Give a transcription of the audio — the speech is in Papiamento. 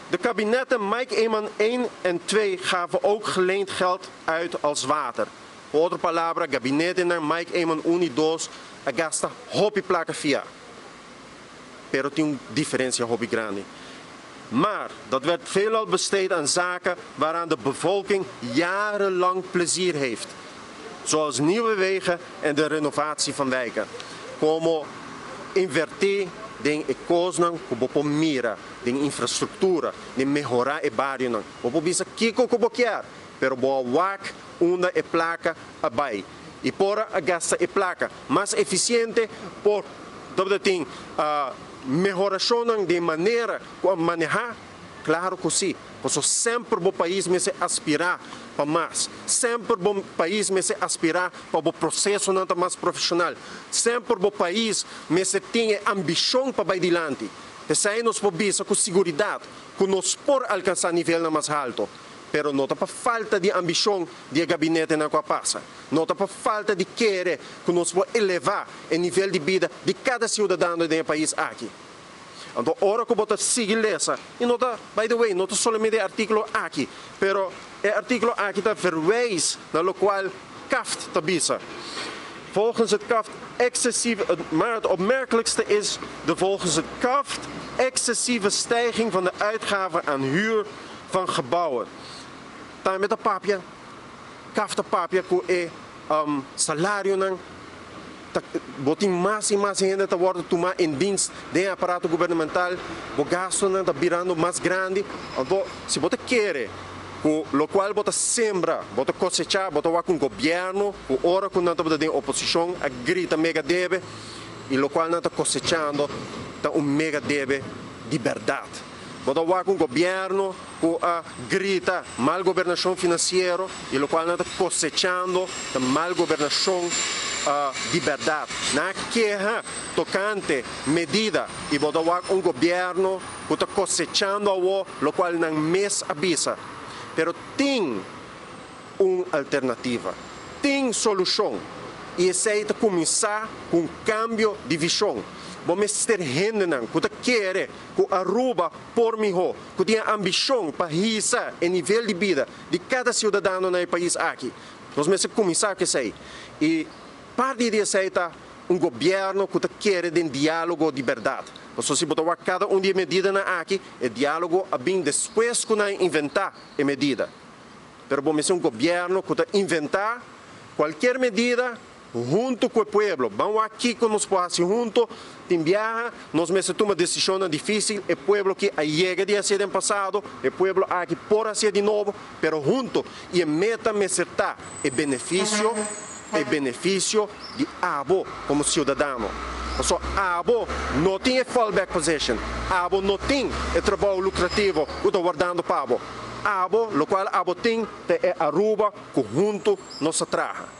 De kabinetten Mike Eman 1 en 2 gaven ook geleend geld uit als water. Ku otro palabra, gabinetenan Mike Eman 1 i 2 a gasta hopi plaka fiá. Pero tin un diferensia hopi grandi. Maar dat werd veelal besteed aan zaken waaraan de bevolking jarenlang plezier heeft. Zoals nieuwe wegen en de renovatie van wijken. Komo invertí den e kosnan ku bo por mira, den infrastruktura, den mehorá e barionan. Bo por bisa kiko ku bo kier, pero bo a wak unda e plaka a bai. I por a gasta e plaka mas efisiente, por tabata tin mehorashonnan den manera ku a manehá? Klaro ku sí, pasobra semper bo pais mester aspirá pa mas. Semper bo pais mester aspirá pa bo prosesonan ta mas profeshonal. Semper bo pais mester tin e ambishon pa bai dilanti. P'esei nos por bisa ku siguridat ku nos por alkansá nivelnan mas halto. Pero no ta pa falta di ambishon di e gabinetenan ku a pasa. No ta pa falta di kere ku nos por elevá e nivel di bida di kada siudadano den e pais aki. Anto ora ku bo ta sigui lesa, i no ta, by the way, no ta solamente e artíkulo aki, pero e artíkulo aki ta verwijs na lokual CAFT ta bisa. Volgens het CAFT excessieve, maar het opmerkelijkste is de volgens het CAFT excessieve stijging van de uitgaven aan huur van gebouwen. Tambe ta papia, CAFT ta papia ku e salarionan ta, bo tin mas i mas hende ta wòrdu tumá en dienst den e aparato gubernamental, bo gastunan ta birando mas grandi. Anto, si bo ta kere ku lokual bo ta sembra, bo ta kosechá, bo ta wak un gobièrnu ku ora ku nan tabata den oposishon a grita mega debe i lokual nan ta kosechando ta un mega debe di bèrdat. Bo ta wak un gobièrnu ku a grita mal gobernashon finansiero i lokual nan ta kosechando ta mal gobernashon di bèrdat. Nan a keha tokante medida i bo ta wak un gobièrnu ku ta kosechando awo lokual nan mes a bisa. Pero tin un alternativa, tin solushon i esei ta kuminsá ku un kambio di vishon. Bo mester hendenan ku ta kere ku Aruba por mihó, ku tin e ambishon pa hisa e nivel di bida di kada siudadano na e pais aki. Nos mester kuminsá ku esei. I parti di esei ta un gobièrnu ku ta kere den diálogo di bèrdat. Pasobra si bo ta wak kada un di e medidanan aki, e diálogo a bin despues ku nan a inventá e medida. Pero bo mester un gobièrnu ku ta inventá kualkier medida huntu ku e pueblo. Ban wak kiko nos por hasi huntu. Tin biaha nos mester tuma desishonnan difísil. E pueblo ki a yega di hasié den pasado, e pueblo aki por hasié di nobo, pero huntu. I e meta mester ta e benefisio, e benefisio di abo komo siudadano. Pasobra abo no tin e fallback position, abo no tin e trabou lukrativo ku ta wardando pa bo. Abo, lokual abo tin ta e Aruba ku huntu nos a traha.